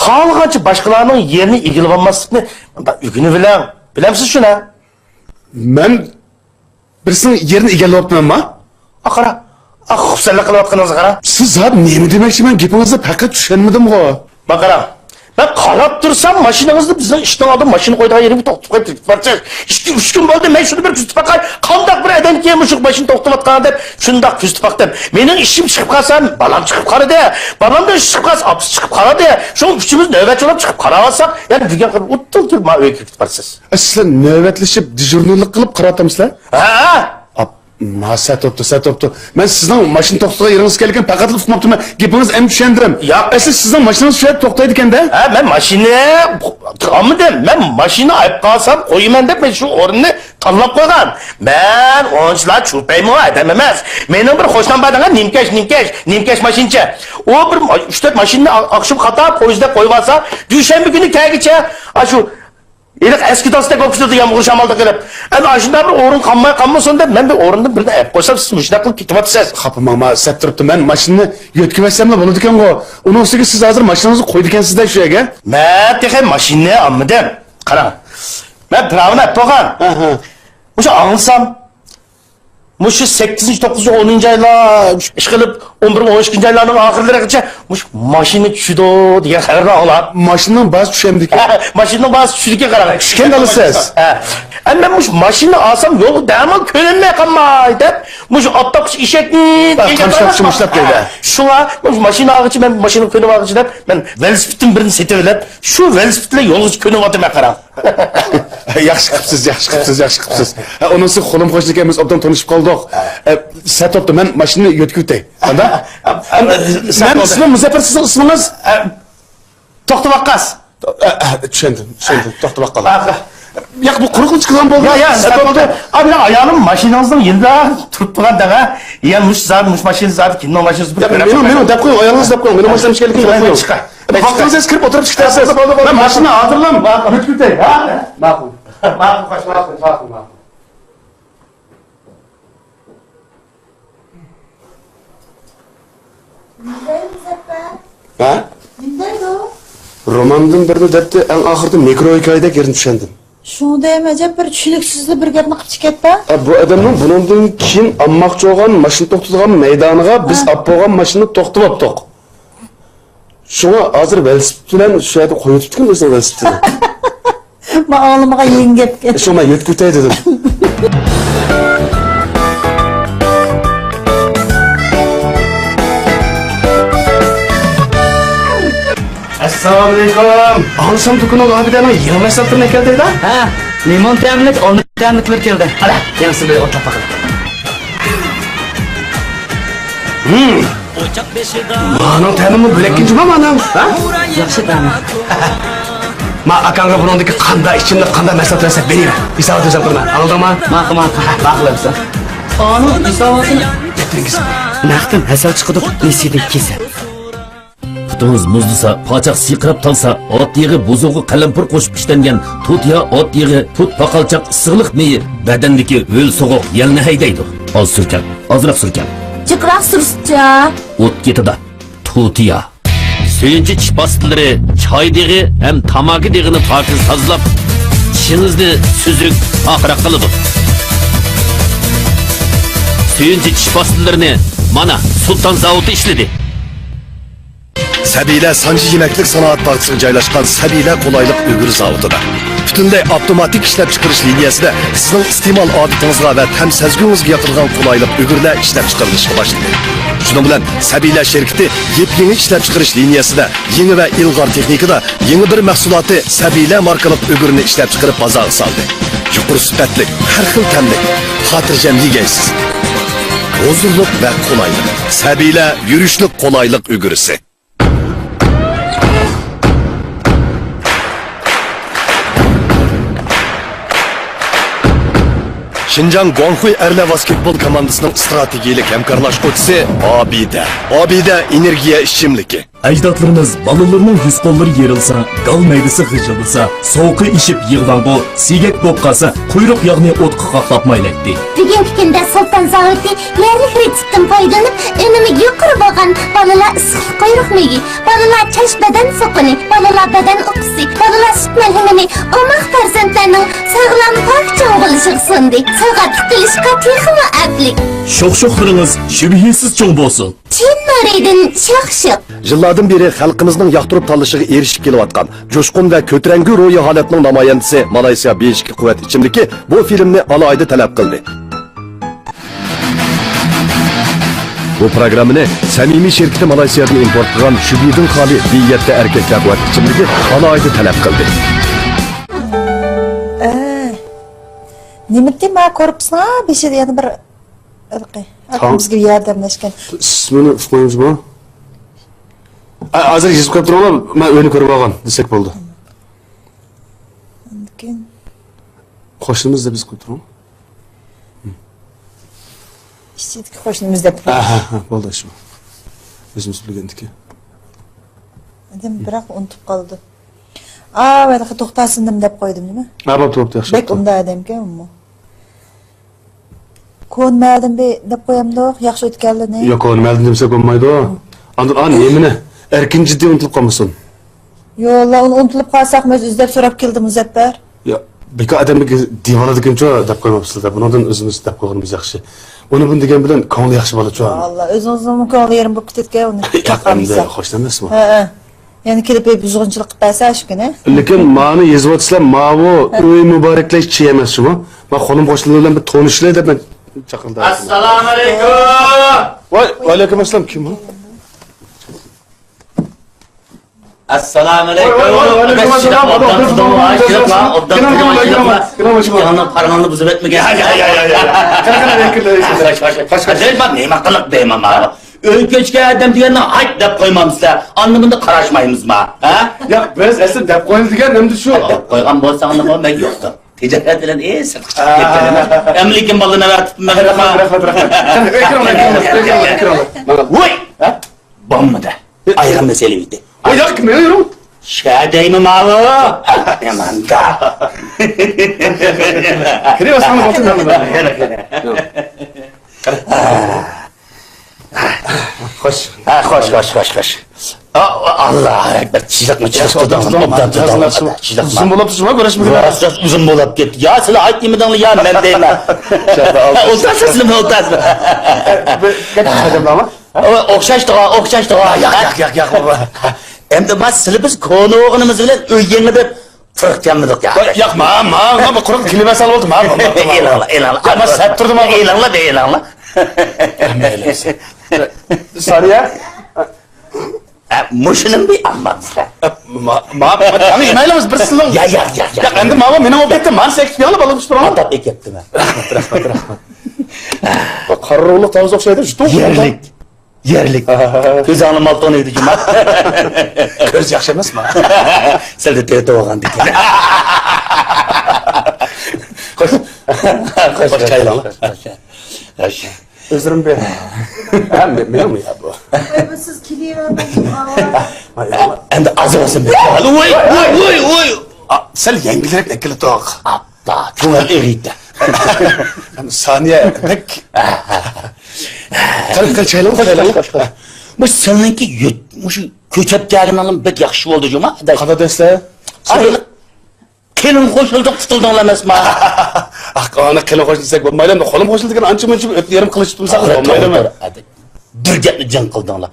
خالىغانچە باشقىلارنىڭ يېرىنى ئىگىلىۋالماسلىقنى مۇنداق ئۆگىنىۋېلىڭ. بىلەمسىز شۇنى؟ مەن بىرسىنىڭ يېرىنى ئىگىلەۋاپتىمەنما؟ ئا، قارا. ئا، خۇپسەنلىك قىلىۋاتقىنىڭىزغا قارا. سىز زادى نېمە دېمەكچىمەن؟ گېپىڭىزنى پەقەت چۈشەنمىدىمغۇ. ما قاراڭ. مەن قاراپ تۇرسام، ماشىنىڭىزنى بىزنىڭ ئىشىكنىڭ ئالدىدا ماشىنا قويىدىغان يېرىگە توختىتىپ قويۇپ كېتىپ بارىسىز. ئىككى، ئۈچ كۈن بولدى، مەن شۇنى بىر كۆزىتىپ باقاي. قانداق بىر ئادەمكىن مۇشۇ ماشىنا توختىتىۋاتقان دەپ شۇنداق كۆزىتىپ باقتىم. مېنىڭ ئىشىم چىقىپ قالسا، بالام چىقىپ قالىدۇ. بالامدىن ئىش چىقىپ قالسا، ئاپىسى چىقىپ قالىدۇ. شۇڭا ئۈچىمىز نۆۋەتچى بولۇپ چىقىپ قالاۋالساق، يەنە دېگەن قىلىپ ئوتتۇرا تۇرۇپ ما ئۆيگە كىرىپ بارىسىز. ئە، سىلەر نۆۋەتلىشىپ، دېژۇرنىيلىق قىلىپ قاراۋاتامسىلەر؟ ھە؟ ئاپ، ما، سەت بوپتۇ، سەت بوپتۇ. مەن سىزنىڭ ماشىنا توختىتىدىغان يېرىڭىزگە كەلگەن پەقەتلا ئۇقماپتىمەن. گېپىڭىزنى ئەمدى چۈشەندىم. ياق. ئەسلى سىزنىڭ ماشىنىڭىز شۇ يەردە توختايدىكەن-دە؟ ھە، مەن ماشىنا ئالمىدىم. مەن ماشىنا ئايىپ قالسام قويىمەن دەپ مەن شۇ ئورۇننى تاللاپ قويغان. مەن ئۇنچىلا چۈپەيمۇ ئادەم ئەمەس. مېنىڭ بىر قوشنام بار دەڭە، نىمكەش، نىمكەش، نىمكەش ماشىنىچى. ئۇ بىر ئۈچ تۆت ماشىنىنى ئاخشام قاتار پويىزدا قويۇۋالسا، دۈشەنبە كۈنى كەلگۈچە ئاشۇ ھېلىقى ئەسكى داستەك بولۇپ كېتىدۇ يامغۇر شامالدا قېلىپ. ئەنە ئاشۇنداق بىر ئورۇن قالماي قالمىسۇن دەپ، مەن بىر ئورۇندىن بىرنى ئەپ قويسام، سىز مۇشۇنداق قىلىپ كېتىۋاتىسىز. خاپا بولماڭ، ما سەت تۇرۇپتۇ. مەن ماشىنىنى يۆتكىۋەتسەملا بولىدىكەنغۇ. ئۇنىڭ ئۈستىگە سىز ھازىر ماشىنىڭىزنى قويىدىكەنسىز-دە شۇ يەرگە. مەن تېخى ماشىنىنى ئالمىدىم. قاراڭ، مەن پىراۋىنى ئەپ بولغان. ھە، ھە. مۇشۇ ئاڭلىسام، مۇشۇ سەككىزىنچى، توققۇزىنچى، ئونىنچى ئايلار ئىشقىلىپ، ئون بىر، ئون ئىككىنچى ئايلارنىڭ ئاخىرلىرىغىچە مۇشۇ ماشىنا چۈشىدۇ دېگەن خەۋەرنى ئاڭلاپ. ماشىنىنىڭ باھاسى چۈشەمدىكەن. ماشىنىنىڭ باھاسى چۈشىدىكەن، قاراڭ. چۈشكەن دەلىسىز. ھە. ئەمما مەن مۇشۇ ماشىنا ئالسام يولغا دەمال كۆرۈنمەي قالماي دەپ، مۇشۇ ئات تاققۇچى ئېشەكنى، ھە، قامچىلاپ چىمىشلاپ دەيدۇ. شۇڭا مۇشۇ ماشىنا ئالغۇچە، مەن ماشىنا كۆرۈنۈپ ئالغۇچە دەپ، مەن ۋېلىسىپىتىم بىرنى سېتىۋېلىپ، شۇ ۋېلىسىپىت بىلەن يولغا كۆرۈنۈۋاتىمەن، قاراڭ. ياخشى قىپسىز، ياخشى قىپسىز، ياخشى قىپسىز. ھە، ئۇنىسى قولۇم قوشنىكەن، بىز ئوبدان تونۇشۇپ قالدۇق. ھە. ئە، سەت بوپتۇ، مەن ماشىنىنى يۆتكىۋېتەي. قانداق؟ ئە، ئە، مەن ئىسمىم مۇزەپپەر، سىزنىڭ ئىسمىڭىز؟ ئە، توختى ۋاققاس. ئە، ئە، چۈشەندىم، چۈشەندىم. توختى ۋاققاس. ھە، ھە. ياق، بۇ قۇرۇقلا چىقىدىغان بولدى. يا، يا، سەت بوپتۇ. ئا، مېنىڭ ئايالىم ماشىنىڭىزنىڭ يېنىدا تۇرۇپ تۇرغان دەڭە. يا، مۇشۇ زادى، مۇشۇ ماشىنا زادى كىمنىڭ ماشىنىسى؟ يا، مېنىڭ، مېنىڭ دەپ قويۇڭ، ئايالىڭىز دەپ قويۇڭ. مېنىڭ ماشىنام ئىكەنلىكىنى دەپ قويۇڭ. چىقاي. ۋاقتىڭىزنى كىرىپ ئولتۇرۇپ چىقىسىز. بولدى، بولدى، بولدى. مەن ماشىنا ھازىرلام، يۆتكىۋېتەي، ھە؟ ماقۇل. ماقۇل، خوش، ماقۇل، ماقۇل، ماقۇل. نېمە دەيدۇ مۇزەپپەر؟ ھە؟ نېمە دەيدۇ؟ روماندىن بىرنى دەپتۇ، ئەڭ ئاخىرىدا مىكرو ھېكايىدەك يېرىنى چۈشەندىم. شۇڭا دەيمەن، ئەجەب بىر چۈشىنىكسىزلا بىر گەپنى قىپچىكەتتە. ئە، بۇ ئادەمنىڭ بۇنىڭدىن كېيىن ئالماقچى بولغان ماشىنا توختىتىدىغان مەيدانىغا بىز ھە. ئاپ بولغان ماشىنىنى توختىتىۋاپتۇق. شۇڭا ھازىر ۋېلىسىپىت بىلەن شۇ يەردە قويۇۋېتىپتىكەن ئۆزىنىڭ ۋېلىسىپىتىنى. مانا ئاڭلىمىغان يېڭى گەپكەن. شۇڭا مەن يۆتكىۋېتەي دېدىم. ئەسسالامۇئەلەيكۇم. ئاڭلىسام دۇكىنىڭ ئابىدەنىڭ يېڭى مەھسۇلاتلىرىنى ئەكەلدى-دە؟ ھە، لىمون تەملىك، ئالما تەملىكلىرى كەلدى. ئالا، يېڭىسىنى بىر ئوتلاپ باقىلى. ھىم. مانىڭ تەمىمۇ بۆلەككىن جۇما مانىڭ، ھە؟ ياخشى تەمى. ما ئاكاڭغا بۇنىڭدىكى قانداق ئىچىملىك، قانداق مەھسۇلات بەرسەك بېرىۋەر. ھېسابات ئۆزۈڭ قىلما. ئاڭلىدىڭما؟ ماقۇل، ماقۇل. ماقۇل ئەمسە. ئانىڭ ھېساباتىنى. نەقتىن ھەسەل چىقىدۇ، نېسىدىن كېسەل. پۇتىڭىز مۇزلىسا، پاچاق سىرقىراپ تالسا، ئات يېغى بۇزۇغا قەلەمپۇر قوشۇپ ئىشلەنگەن تۇتىيا ئات يېغى، تۇت پاقالچاق ئىسسىقلىق مېيى بەدەندىكى ھۆل سوغۇق يەلنى ھەيدەيدۇ. ئاز سۈركەڭ، ئازراق سۈركەڭ. جىقراق سۈرسىچە. ئوت كېتىدۇ. تۇتىيا. سۆيۈنچى چىش پاستىلىرى چاي دېغى ھەم تاماكا دېغىنى پاكىز تازىلاپ، چىشىڭىزنى سۈزۈك، پاكراق قىلىدۇ. سۆيۈنچى چىش پاستىلىرىنى مانا سۇلتان زاۋۇتى ئىشلىدى. سەبىيلە سانجى يېمەكلىك سانائەت باغچىسىغا جايلاشقان سەبىيلە قولايلىق ئۈگرە زاۋۇتىدا پۈتۈنلەي ئاپتوماتىك ئىشلەپچىقىرىش لىنىيەسىدە سىزنىڭ ئىستېمال ئادىتىڭىزغا ۋە تەم سەزگۈڭىزگە ياقىدىغان قولايلىق ئۈگرىلەر ئىشلەپچىقىرىلىشقا باشلىدى. شۇنىڭ بىلەن سەبىيلە شىركىتى يېپيېڭى ئىشلەپچىقىرىش لىنىيەسىدە يېڭى ۋە ئىلغار تېخنىكىدا يېڭى بىر مەھسۇلاتى سەبىيلە ماركىلىق ئۈگرىنى ئىشلەپچىقىرىپ بازارغا سالدى. يۇقىرى سۈپەتلىك، ھەر خىل تەملىك، خاتىرجەم يېگەيسىز. ھۇزۇرلۇق ۋە قولايلىق. سەبىيلە يۈرۈشلۈك قولايلىق ئۈگرىسى. شىنجاڭ گۇاڭخۇي ئەرلەر ۋاسكېتبول كوماندىسىنىڭ ئىستراتېگىيەلىك ھەمكارلاشقۇچىسى ئابىدە. ئابىدە ئېنېرگىيە ئىچىملىكى. ئەجدادلىرىمىز بالىلىرىنىڭ يۈز-قوللىرى يېرىلسا، گال مەيدىسى غىژىلدىسا، سوغۇقى ئېشىپ يىغلاڭغۇ، سىيگەك بولۇپ قالسا، قۇيرۇق ياغنى ئوتقا قاقلاپ مايلايتتى. بۈگۈنكى كۈندە سۇلتان زاۋۇتى يەرلىك رېتسېپتىن پايدىلىنىپ، ئۈنۈمى يۇقىرى بولغان بالىلار ئىسسىقلىق قۇيرۇق مېيى، بالىلار چاچ بەدەن سوقۇنى، بالىلار بەدەن ئۇقىسى، بالىلار سۈت مەلھىمىنى ئوماق پەرزەنتلەرنىڭ ساغلام، پاك چوڭ بولۇشىغا سۇندى. سوۋغاتلىق قىلىشقا تېخىمۇ ئەپلىك. شوخ-شوخلىرىڭىز شۈبھىسىز چوڭ بولسۇن! چىن نۇرىدىن شاخ-شۇخ. يىللاردىن بېرى خەلقىمىزنىڭ ياقتۇرۇپ تاللىشىغا ئېرىشىپ كېلىۋاتقان جۇشقۇن ۋە كۆتۈرەڭگۈ روھىي ھالەتنىڭ نامايەندىسى مالايسىيا بى ئىككى قۇۋۋەت ئىچىملىكى بۇ فىلىمنى ئالاھىدە تەلەپ قىلدى. بۇ پروگراممىنى سەمىمىي شىركىتى مالايسىيادىن ئىمپورت قىلغان شۈبھىدىن خالىي بى يەتتە ئەركەكلەر قۇۋۋەت ئىچىملىكى ئالاھىدە تەلەپ قىلدى. ئە، نېمىتى ما كورپۇسنىڭ بېشىدا يەنە بىر ھېلىقى ئاكام بىزگە ياردەملەشكەن. ئىسمىنى ئۇقمايمىز بۇ. ئە، ھازىر يېزىپ قويۇپ تۇرۇڭلار، مەن ئۆينى كۆرۈپ ئالغان دېسەك بولدى. ئاندىن كېيىن قوشنىمىز دەپ يېزىپ قويۇپ تۇرۇڭ. ئىچىدىكى قوشنىمىز دەپ. ھە، ھە، ھە، بولدى، شۇ. ئۆزىمىز بىلگەندىكى. ئادەم بىراق ئۇنتۇپ قالىدۇ. ئا، ھېلىقى توختاسىندىم دەپ قويدۇم نېمە؟ ھە، بوپتۇ، بوپتۇ، ياخشى. بەك ئوبدان ئادەمكەن ئۇمۇ. كونا مەلدىن بىر دەپ قويامدۇق، ياخشى ئۆتكەنلىرىنى. ياق، كونا مەلدىن دېمىسەك بولمايدۇ. ئاندىن، ئا، نېمىنى؟ ئەركىن جىددىي ئۇنتۇلۇپ قالمىسۇن. يوللا ئۇنى ئۇنتۇلۇپ قالساقمۇ ئۆزى ئىزدەپ سوراپ كېلىدۇ مۇزەپپەر. يا، بىكار ئادەم دېۋانىدىكىنچۇ دەپ قويماپسىز-دە. بۇنىڭدىن ئۆزىمىز دەپ قويغىنىمىز ياخشى. ئۇنى بۇنى دېگەن بىلەن كۆڭلى ياخشى بالىچۇ. ئاللا، ئۆزىڭىزنىڭمۇ كۆڭلى يېرىم بولۇپ كېتىدىكەن ئۇنى. ياق، ئەمدى خوش ئەمەسمۇ؟ ھە، ھە. يەنە كېلىپ بۇزغۇنچىلىق قىلىپ بەرسە شۇ كۈنى. لېكىن مانى يېزىۋاتسىلەر، ماۋۇ ئۆي مۇبارەكلەش چېيى ئەمەس شۇمۇ؟ ما خولۇم خوشلىرى بىلەن بىر تونۇشىلى دەپ مەن چاقىرىلدىم. ئەسسالامۇئەلەيكۇم. ۋاي، ۋەئەلەيكۇم ئەسسالام. كىم بۇ؟ ئەسسالامۇئەلەيكۇم. ۋاي، ۋاي، ۋاي، ۋەئەلەيكۇم ئەسسالام. ئوبدان تۇردۇڭمۇ؟ ئاشىرىپلا، ئوبدان تۇردۇڭمۇ؟ ئاشىرىپلا. ئىككىڭنىڭ پارىڭىڭنى بۇزۇپ ئەتمىگەن. يا، يا، يا، يا، يا. خوش، خوش، خوش. دەيمەن، نېمە قىلىق دەيمەن، ماۋۇ. ئۆي كۆچكەن ئادەم دېگەننى ھايت دەپ قويمامسىلەر؟ ئاندىن بۇنداق قاراشمايمىزما؟ ھە؟ ياق، بىز ئەسلى دەپ قويىمىز دېگەن ئەمدى شۇ. دەپ قويغان بولساڭلارمۇ مەن يوقتۇم. تىجارەت بىلەن، ئى، سىرتقا چىقىپ كەتكەن. ئەمدى لېكىن بالىلار نەۋەتىپتىمەن. رەھمەت، رەھمەت، رەھمەت. قېنى، ئۆيگە كىرىڭلار، كىرىڭلار، ئۆيگە كىرىڭلار، كىرىڭلار. ۋوي! ھە؟ بولمىدى. ئايىغىمنى سېلىۋېتى. ئاياق كىم يۈرۈڭ؟ شەدەيمۇ ماۋۇ؟ ياماندا. كىرىۋەرسەڭلار بولدى، مەن. خوش. ھە، خوش، خوش، خوش، خوش. ئا، ئا، ئاللا ئەكبەر، چىلىقما، چىلىق تۇتۇڭ، ئوبدان تۇتۇڭ، چىلىقما. ئۇزۇن بولۇپتۇ، شۇڭا كۆرۈشمىگىلى. راست، راست، ئۇزۇن بولۇپ كەتتى. يا، سىلەر ئايت دېمىدىڭلار، يا، مەن دەيمەن. ئولتۇرسىز، سىلەرمۇ ئولتۇرسىز. بىر گەپ چىقاردىملا. ئوخشاشتىغۇ، ئوخشاشتىغۇ. ياق، ياق، ياق، ياق. ئەمدى ما سىلى بىز كونا بولغىنىمىز بىلەن ئۆي يېڭى دەپ تۇرۇپ كەلمىدۇق يا. ياق، ما، ما، ما، بۇ قۇرۇق كېلىۋەرسەڭ بولدى، ما، ما، ما. ئېلىڭلار، ئېلىڭلار. ياق، ما، سەت تۇردى، ما. ئېلىڭلار، ئېلىڭلار. مەيلى. سارىيە. ئە، مۇشۇنىڭ بىر ئاممامسىلەر. ما، ما، ما، يەڭ يېمەيلىمىز بىر سىلىڭ. يا، يا، يا، يا. ياق، ئەمدى ماۋۇ مېنىڭ بولۇپ كەتتى، مانا سەكىت ياڭلا بالىغا ئۇشتۇرۇڭ. ئاتاپ ئەكەپتىمەن. رەھمەت، رەھمەت، رەھمەت. بۇ قارا روغلۇق تاۋۇز ئوخشايدۇ، شۇ. يەرلىك. يەرلىك. كۆزۈڭنى مال تونۇيدۇ جۇما. كۆز ياخشى ئەمەسما؟ سەل تۆتە بولغاندىكىن. خوش. خوش، خوش، خوش. خوش. ئۆزلىرىم بىر. ھە، مېنىڭمۇ يا بۇ؟ ۋاي، بۇ سىز كېلىۋەرمەيسىز، ئاۋا. ئەمدى ئاز بولسۇن بىر. ۋوي، ۋوي، ۋوي، ۋوي. ئا، سەل يەڭگىلرەك ئەكېلىپ تۇرۇڭ. ئاپتا، كۆڭۈل ئېرىيدۇ. سانىيە بەك. قېنى، قېنى، چايلىنىڭ، چايلىنىڭ. خوش، خوش، خوش. بۇ سىلىنىڭكى يۆت-، مۇشۇ كۆچەپ كەلگىنىڭلار بەك ياخشى بولدى جۇما، ئاداش. قانداق دەيسىلەر؟ ئاي، قېلىن قوشۇلدۇق تۇتۇلدۇڭلار ئەمەسما؟ ئاق، ئانا قېلىن قوشۇل دېسەك بولمايدۇ، ئەمدى قولۇم قوشۇل دېگەن ئانچە مۇنچە ئۆتنى يېرىم قىلىشىپ تۇرمىساق بولمايدۇ. بىر گەپنى جىڭ قىلدىڭلار.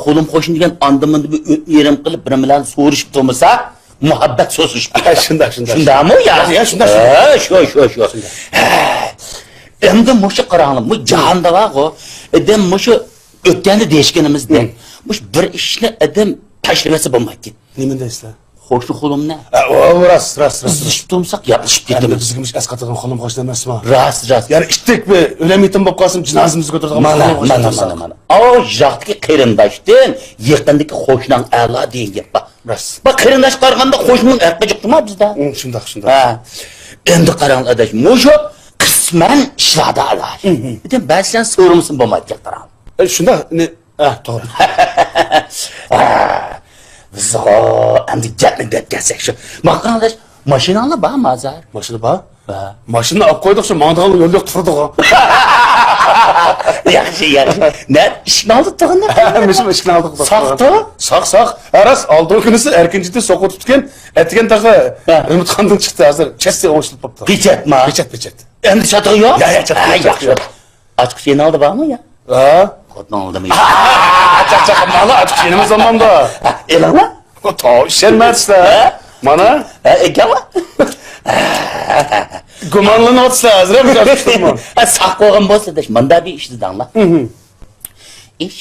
قولۇم قوشۇل دېگەن ئاندىن مۇندىن بىر ئۆتنى يېرىم قىلىپ، بىرى بىلەن سورىشىپ تۇرمىسا، مۇھەببەت سۇسۇشۇپ كېتىدۇ. شۇنداق، شۇنداق. شۇنداقمۇ يا؟ يا، يا، شۇنداق، شۇنداق. ھە، شۇ، شۇ، شۇ. شۇنداق. ھە. ئەمدى مۇشۇ قاراڭلار، بۇ جاھاندا بارغۇ. ئادەم مۇشۇ ئۆتكەندە دېيىشكىنىمىزدەك، مۇشۇ بىر ئىشنى ئادەم تاشلىۋەتسە بولمايدىكەن. نېمە دەيسىلەر؟ خوشلۇق قولۇمنى. ھە، ئۇ، ئۇ راست، راست، راست. ئىزدىشىپ تۇرمىساق، ياتلىشىپ كېتىمىز. بىزگە مۇشۇ ئەسقاتىدىغان قولۇم خوش ئەمەسما؟ راست، راست. يەنى ئىتتەك بىر ئۆلەم يېتىم بولۇپ قالسىمۇ، جىنازىمىزنى كۆتۈرىدىغان قولۇم خوش ئەمەسما؟ مانا، مانا، مانا. ئاۋۇ يىراقتىكى قېرىنداشتىن يېقىندىكى قوشناڭ ئەلا دېگەن گەپ بار. راست. بۇ قېرىنداشقا قارىغاندا قوشنىنىڭ ھەققى جىقتىما بىزدە؟ ئۇ، شۇنداق، شۇنداق. ھە. ئەمدى قاراڭ، ئاداش، مۇشۇ قىسمەن ئىشلاردا ئالاھىدە. بەزىلەر سورىمىسىمۇ بولمايدىكەن، قاراڭ. ئە، شۇنداق، نە-، ئە، توغرا. بىزغۇ ئەمدى گەپنى دەپ كەلسەك شۇ. ماقاڭ ئاداش، ماشىناڭلار بارمۇ ھازىر؟ ماشىنا بار؟ ھە. ماشىنا ئاپ قويدۇق، شۇ ماڭىدىغان يول يوق تۇرىدىغۇ. ياخشى، ياخشى. نە، ئىشىكنىڭ ئالدىدا تۇرغان نە؟ مۇشۇ ئىشىكنىڭ ئالدىدا تۇرغان. ساقتۇ؟ ساق، ساق. ھە، راست، ئالدىنقى كۈنىسى ئەركىنچىدە سوقۇپ تۇتقان، ئەتىگەن تېخى ئۈمىدخاندىن چىقتى، ھازىر چەستى ئوڭشىلىپ بوپتۇ. پېچەتما؟ پېچەت، پېچەت. ئەمدى چاتىقى يوق؟ يا، يا، چاتىقى يوق، ياخشى. ئاچقۇچ يېنىڭدا بارمۇ يا؟ ھە؟ خوتۇنۇڭ ئالدىمۇ يوق؟ چاقچاق، مانا ئاچقۇچ يېنىمىزدا بولمامدۇ؟ ئېلىڭلار. تو، ئىشەنمەيسىلەر. ھە؟ مانا. ھە، ئېكەنلا. گۇمانلىنىۋاتىسىلەر، ھازىر ھەم ئاچقۇچ تۇرمۇ. ھە، ساق بولغان بولسا، دەش، مۇندا بىر ئىش دېدىڭلار. ئىش،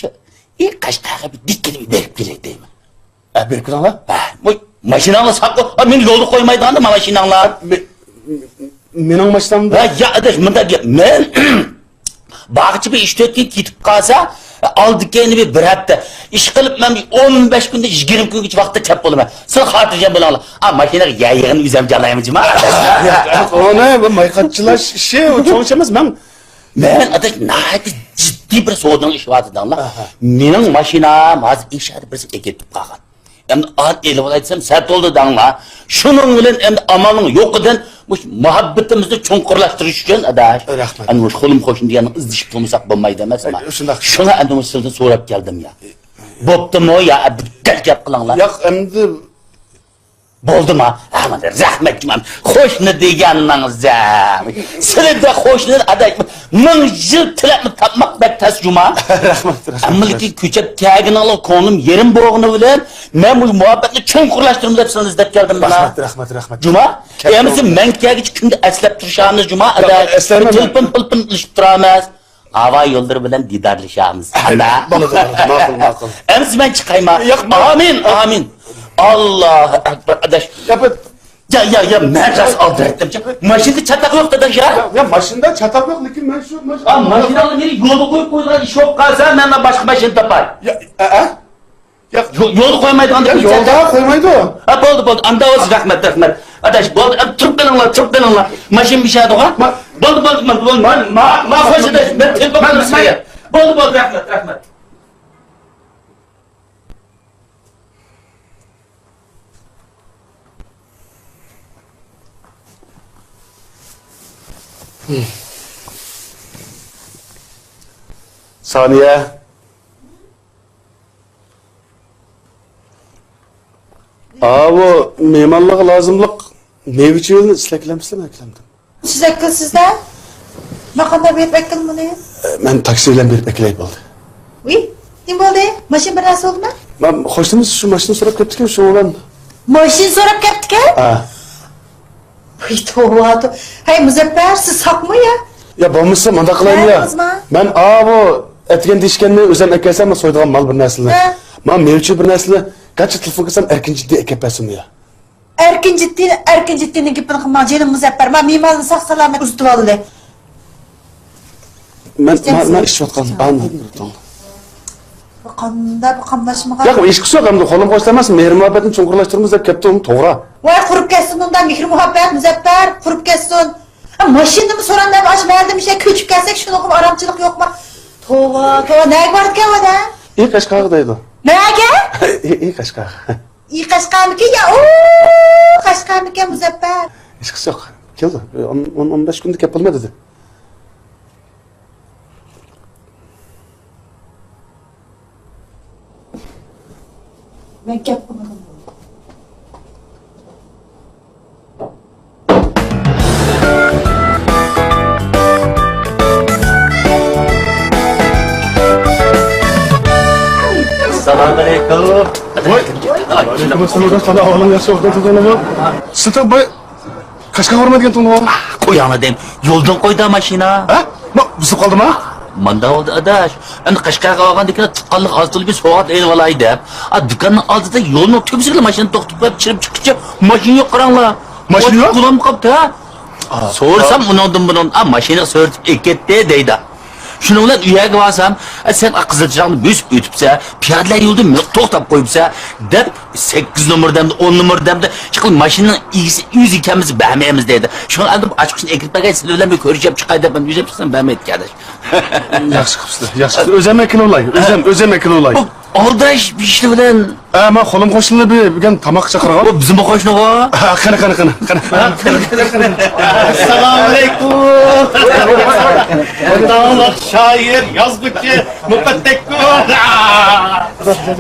ئى، قەشقەرگە بىر دىككىنى بېرىپ كېلەي دەيمەن. ئە، بېرىپ كېلىڭلار. ئە، بۇ ماشىناڭلار ساق بول. ئا، مېنى يولدا قويمايدىغاندا، ما ماشىناڭلار. مې-، مېنىڭ ماشىنامدا؟ ھە، يا، ئاداش، مۇنداق گەپ. مەن باغچە بىر ئۈچ تۆت كۈن كېتىپ قالسا، ئالدى كەينى بىر، بىر ھەپتە ئىش قىلىپ، مەن بىر ئون بەش كۈندە يىگىرمە كۈنگىچە ۋاقىتتا كەپ بولىمەن. سىلەر خاتىرجەم بولۇڭلار. ئا، ماشىنىغا يەر يىغىنى ئۆزۈم جالايمەن جۇما. ياق، ئۇنى بۇ ماي قاچىلاش ئىشى، ئۇ چوڭ ئىش ئەمەس. مەن مەن ئاداش ناھايىتى جىددىي بىر سودىنىڭ ئىشى بار دېدىڭلار. ئاھا. مېنىڭ ماشىنام ھازىر ئىشارەت بىرسى ئەكېتىپ قالغان. ئەمدى ئات ئېلىۋالاي دېسەم، سەت بولدى دەڭلار. شۇنىڭ بىلەن ئەمدى ئامالنىڭ يوقىدىن مۇشۇ مۇھەببىتىمىزنى چوڭقۇرلاشتۇرۇش ئۈچۈن، ئاداش. رەھمەت. ئەمدى مۇشۇ قولۇم قوشنى دېگەننى ئىزدىشىپ تۇرمىساق بولمايدۇ ئەمەسما؟ ئە، شۇنداق. شۇڭا ئەمدى مۇشۇ سىلدىن سوراپ كەلدىم يا. بوپتۇمۇ يا؟ ئەمدى دەل گەپ قىلىڭلار. ياق، ئەمدى بولدىما؟ ھە، مانا رەھمەت جۇما. قوشنا دېگەننىڭ زە. سىلىدە قوشنا ئاداش مىڭ يىل تىلەپمۇ تاپماق بەك تەس جۇما. رەھمەت، رەھمەت. ئەممىلىكى كۆچۈپ كەلگىنىڭلار كۆڭلۈم يېرىم بولغىنى بىلەن، مەن بۇ مۇھەببەتنى چوڭقۇرلاشتۇرىمەن دەپ سىلىنى ئىزدەپ كەلدىم مانا. رەھمەت، رەھمەت، رەھمەت. جۇما، كەپتۇ. ئەمىسە مەن كەلگۈچە كۈندە ئەسلەپ تۇرۇشامىز جۇما. ئاداش، ئەسلەيمەن. تېلېفون، تېلېفون قىلىشىپ تۇرامىز. ھاۋا يوللىرى بىلەن دىدارلىشامىز. ماقۇل، ماقۇل، ماقۇل. ئەمىسە مەن چىقايما؟ ياق، ماقۇل. ئامىن، ئامىن. ئاللاھۇ ئەكبەر، ئاداش. يا، يا، يا، مەن راست ئالدىراتتىمچە. ماشىنىدا چاتاق يوق، ئاداش، يا؟ يا، يا، ماشىنىدا چاتاق يوق، لېكىن مەن شۇ ماشىنا، ئا، ماشىناڭنى مېنى يولغا قويۇپ قويغان ئىش بولۇپ قالسا، مەن باشقا ماشىنا تاپاي. يا، ئە، ئە؟ يا، يولغا قويمايدىغان يا، يولغا قويمايدۇ. ھە، بولدى، بولدى. ئاندا بولسا رەھمەت، رەھمەت. ئاداش، بولدى، ئەمدى تۇرۇپ قېلىڭلار، تۇرۇپ قېلىڭلار. ماشىنا بىشەدىغۇ. بولدى، بولدى، بولدى، بولدى. مەن، مەن، مەن، خوش ئاداش، مەن تېلېفون قىلىمەن سىزگە. بولدى، بولدى، رەھمەت، رەھمەت. سانىيە. ئاۋۇ مېھمانلارغا لازىملىق مېۋە-چېۋىنى سىلەر ئەكىلەمسىلەر، مەن ئەكىلەمدىم. سىز ئەكىلسىز-دە. مەن قانداق بېرىپ ئەكىلىمەن بۇنى؟ ئە، مەن تاكسى بىلەن بېرىپ ئەكىلەي، بولدى. ۋىي، نېمە بولدى؟ ماشىنا بىر نەرسە بولدىمۇ؟ مەن قوشنىمىز شۇ ماشىنا سوراپ كەپتىكەن، شۇنىڭ بىلەن. ماشىنا سوراپ كەپتىكەن؟ ھە. ۋىي، توۋا، توۋا. ھەي، مۇزەپپەر، سىز ساقمۇ يا؟ يا، بولمىسا مۇنداق قىلايلى يا. مەن ئاۋۇ ئەتىگەن دېيىشكەننى ئۆزۈم ئەكەلسەم، سويىدىغان مال بىر نەرسىلەرنى. ھە. مانا مېۋە-چېۋە بىر نەرسىلەرنى. گەرچە تېلېفون قىلسام، ئەركىن جىددىي ئەكەپ بەرسىمۇ يا. ئەركىن جىددىي، ئەركىن جىددىينىڭ گېپىنى قىلماڭ، جېنىم مۇزەپپەر. ما مېھماننى ساق-سالامەت ئۇزىتىۋالدى. مەن، مەن، مەن ئىچىۋاتقان. بۇ قانداق، بۇ قاملاشمىغان. ياق، ھېچقىسى يوق، ئەمدى قولۇم قوشۇلماس، مېھرى-مۇھەببەتنى چوڭقۇرلاشتۇرىمىز دەپ كەپتۇ، توغرا. ۋاي، قۇرۇپ كەتسۇن ئۇنداق مېھرى-مۇھەببەت، مۇزەپپەر، قۇرۇپ كەتسۇن. ھە، ماشىنىمۇ سورامدۇ، ئاشۇ مەھەللىدە مۇشۇ كۆچۈپ كەلسەك، شۇنىڭغىمۇ ئارامچىلىق يوقما؟ توۋا، توۋا، نەگە بارىدىكەن ئۇ ئادەم؟ ئى، قەشقەرگە دەيدۇ. نەگە؟ ئى، ئى، قەشقەر. ئى، قەشقەرمىكىن يا، ئۇ، قەشقەرمىكىن مۇزەپپەر؟ ھېچقىسى يوق. كېلىدۇ. ئون، ئون، ئون بەش كۈندە كەپ بولىمەن دېدى. مەن گەپ قىلمىدىم. ئەسسالامۇئەلەيكۇم. ۋاي. ۋەئەلەيكۇم ئەسسالام. قانداق ئەھۋالىڭ، ياخشى ۋاقىتتا تۇردۇڭمۇ؟ سىز بۇ قەشقەرگە بارىمەن دېگەنتىڭلار. قوياڭلار دەيمەن. يولدىن قويدا ماشىنا. ھە؟ ما، بۇزۇلۇپ قالدىما؟ ماندا بولدى ئاداش. ئەمدى قەشقەرگە بارغاندىن كېيىن تۇغقانلىق ھازىر بىر سوۋغات ئېلىۋالاي دەپ. ئا، دۇكاننىڭ ئالدىدا يولنىڭ تۈگمىسىگىلا ماشىنا توختىتىپ قويۇپ چىرىپ چىققىچە ماشىنا يوق قاراڭلار. ماشىنا يوق؟ ئوت قۇلام قاپتۇ ھە. سورىسام ئۇنىڭدىن بۇنىڭدىن، ئا، ماشىنىغا سۆرىتىپ ئەكەتتى دەيدۇ. شۇنىڭ بىلەن ئۇ يەرگە بارسام، ئە، سەن قىزىل چىراغنى بۆسۈپ ئۆتۈپسە، پىيادىلەر يولىدا مېنى توختاپ قويۇپسە، دەپ سەككىز نومۇر دەمدە، ئون نومۇر دەمدە، چىقىپ ماشىنىنىڭ ئىگىسى ئۆزى ئىكەنمىز بەرمەيمىز دەيدۇ. شۇڭا ئەمدى ئاچقۇچنى ئەكىرىپ بەرگەي، سىلەر بىلەن بىر كۆرۈشۈپ چىقاي دەپ مەن يۈزەپ چىقسام بەرمەيدىكەن ئاداش. ياخشى قىپسىلەر، ياخشى قىپسىلەر. ئۆزۈم ئەكىلىۋالاي، ئۆزۈم، ئۆزۈم ئەكىلىۋالاي. بۇ ئالدىراش بىر ئىشلار بىلەن. ئە، مەن قولۇم قوشنىلار بىر، بۈگۈن تاماققا چاقىرغان. بۇ بىزمۇ قوشنىغۇ. ھە، قېنى، قېنى، قېنى، قېنى. ئەسسالامۇئەلەيكۇم. داڭلىق شائىر، يازغۇچى، مۇپەتتەككۇر.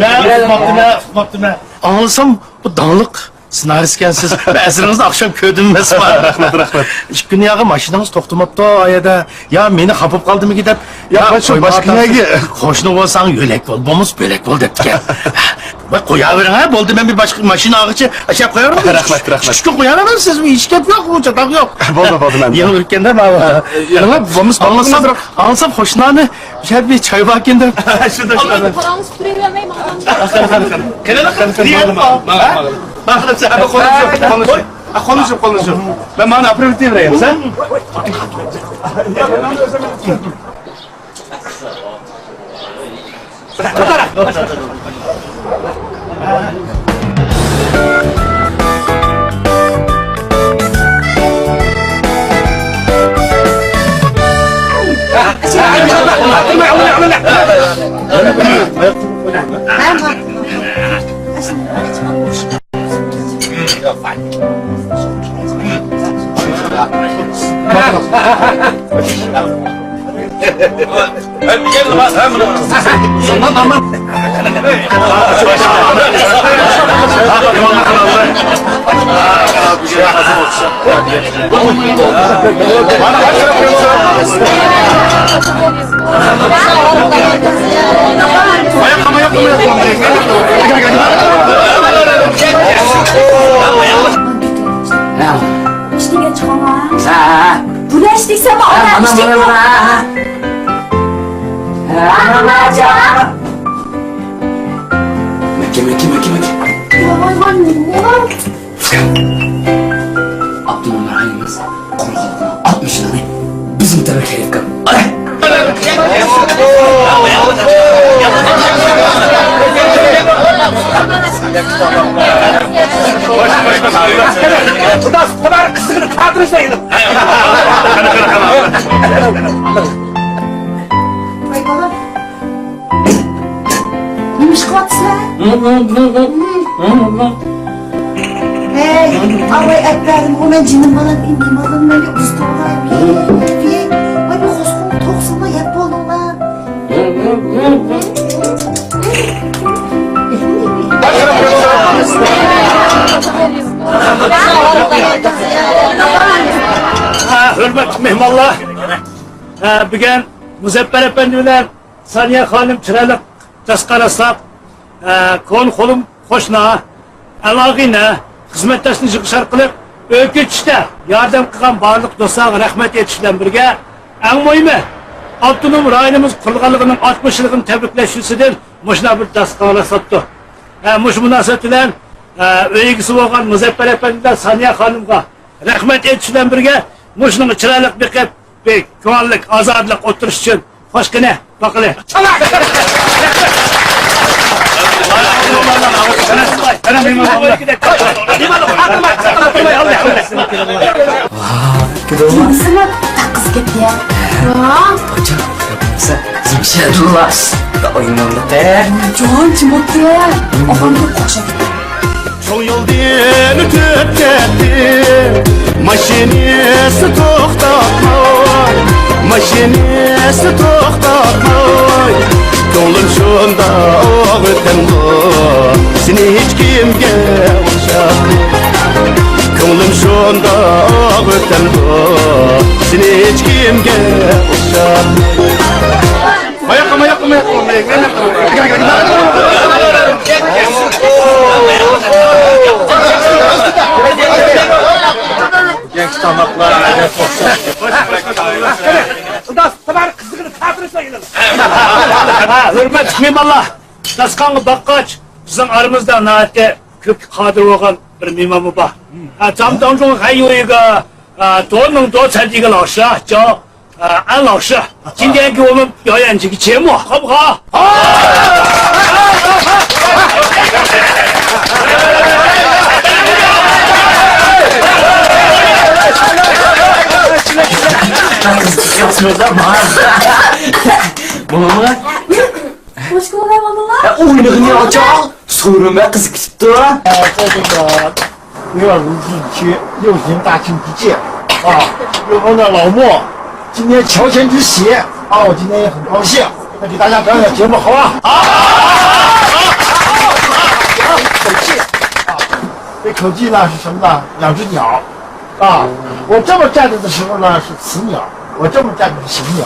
مەن ئۇقماپتىمەن، ئۇقماپتىمەن. ئاڭلىسام، بۇ داڭلىق سېنارىست ئىكەنسىز. مەن ئەسىرىڭىزنى ئاخشام كۆردۈم ئەمەسمۇ. رەھمەت، رەھمەت. ئىككى كۈن ياغى ماشىنىڭىز توختىماپتۇ ئۇ يەردە. يا مېنى خاپا بولۇپ قالدىمىكىن دەپ. يا، يا، قوشنا بولساڭ يۆلەك بول، بولمىسا بۆلەك بول دەپتىكەن. ۋاي، قوياۋېرىڭ ھە، بولدى، مەن بىر باشقا ماشىنا ئالغىچە ئاشاپ قوياۋېرىڭ. رەھمەت، رەھمەت. ئىككى كۈن قوياۋېرىڭ سىز، ھېچ گەپ يوق، بۇ چاتاق يوق. بولدى، بولدى، مەن. يېڭى ئۆتكەندە ماۋۇ. يېڭى بولمىسا باڭلىسام، ئاڭلىسام قوشنىلارنى بىر يەردە بىر چاي باركەن دەپ. شۇنداق، شۇنداق. قاراڭ، سۈپۈرۈۋەرمەي ماڭا. قېنى، قېنى، قېنى، ماڭا، ماڭا. ماڭا، ماڭا. ماڭا، ماڭا. قولنى يۇيۇپ، قولنى يۇيۇپ. قولنى يۇيۇپ، قولنى يۇيۇپ. مەن مانا ئاپىرىۋېتىۋېرەي، سەن. ئىشتىگە چىقىڭا. ھە. بۇنى ئىشتىكسە، مانا، مانا، مانا. ھە، مانا، مانا. مەككە، مەككە، مەككە، مەككە. ۋاي، ۋاي، ۋاي، نېمە؟ ئاپتونوم رايونىمىز قۇرۇلغانلىقىنىڭ ئاتمىش يىلىنى بىزمۇ تەبرىكلەيلى، ئۇكام. نېمە ئىش قىلىۋاتىسىلەر؟ ھەي، ئاۋاي، ئەپەرىمغۇ، مەن جېنىم بالام، ئىندىمالىم، مەن ئۇستاغا، ۋىي، ۋىي. ۋاي، بۇ قوسقۇمنى توقسىڭلار، يەپ بولدۇڭلار. ھە، ھۆرمەتلىك مېھمانلار، ھە، بۈگۈن مۇزەپپەر ئەپەندى بىلەن سانىيە خانىم چىرايلىق داستىخان راسلاپ، ئە، كونا قولۇم قوشنا، ئالاقىنە، خىزمەتداشنى يىغىش ئارقىلىق ئۆي كۆچۈشتە ياردەم قىلغان بارلىق دوستلارغا رەھمەت ئېيتىش بىلەن بىرگە، ئەڭ مۇھىمى، ئاپتونوم رايونىمىز قۇرۇلغانلىقىنىڭ ئاتمىش يىللىقىنى تەبرىكلەش يۈزىسىدىن مۇشۇنداق بىر داستىخان راسلاپتۇ. ئە، مۇشۇ مۇناسىۋەت بىلەن، ئە، ئۆي ئىگىسى بولغان مۇزەپپەر ئەپەندى بىلەن سانىيە خانىمغا رەھمەت ئېيتىش بىلەن بىرگە، مۇشۇنىڭغا چىرايلىق بېقىپ، بىر كۆڭۈللۈك، ئازادىلىق ئولتۇرۇش ئۈچۈن خوش قېنى، باقىلى. ۋاھ، كۆردۈڭمۇ؟ قىز كەتتى. ۋاھ. قاچان؟ زىمشەدۇللا. دا ئوينىمامدا. جان، چىموتتى. ئاپامدىن قوشاق. چوڭ يولدىن ئۆتۈپ كەتتى، ماشىنىسى توختاتماي، ماشىنىسى توختاتماي. كۆڭلۈم شۇنداق ئۆتەمدۇ، سېنى ھېچكىمگە ئوخشاتماي. كۆڭلۈم شۇنداق ئۆتەمدۇ، سېنى ھېچكىمگە ئوخشاتماي. ماياققا، ماياققا، ماياققا، ماياققا. ياخشى تاماقلار. ئىلداس، تاماقنى قىزىقىنى تاتىرىسا يېلىڭ. ھە، ھۆرمەتلىك مېھمانلار، داستىخانغا باققاچ، بىزنىڭ ئارىمىزدا ناھايىتى كۆپكە قادىر بولغان بىر مېھمانمۇ بار. ھە، 张总还有一个，呃，多能多才的一个老师啊，叫 啊，安老师，今天给我们表演几个节目，好不好？好。ھە، ئوينىغىنى ئاچا، سورۇنغا قىز كىرىپتۇ. 这个是六斤大庆之计啊，又碰到老莫，今天乔迁之喜啊，我今天也很高兴，那给大家表演节目好吧？好，口技啊，这口技呢是什么呢？两只鸟啊，我这么站着的时候呢是雌鸟，我这么站着是雄鸟。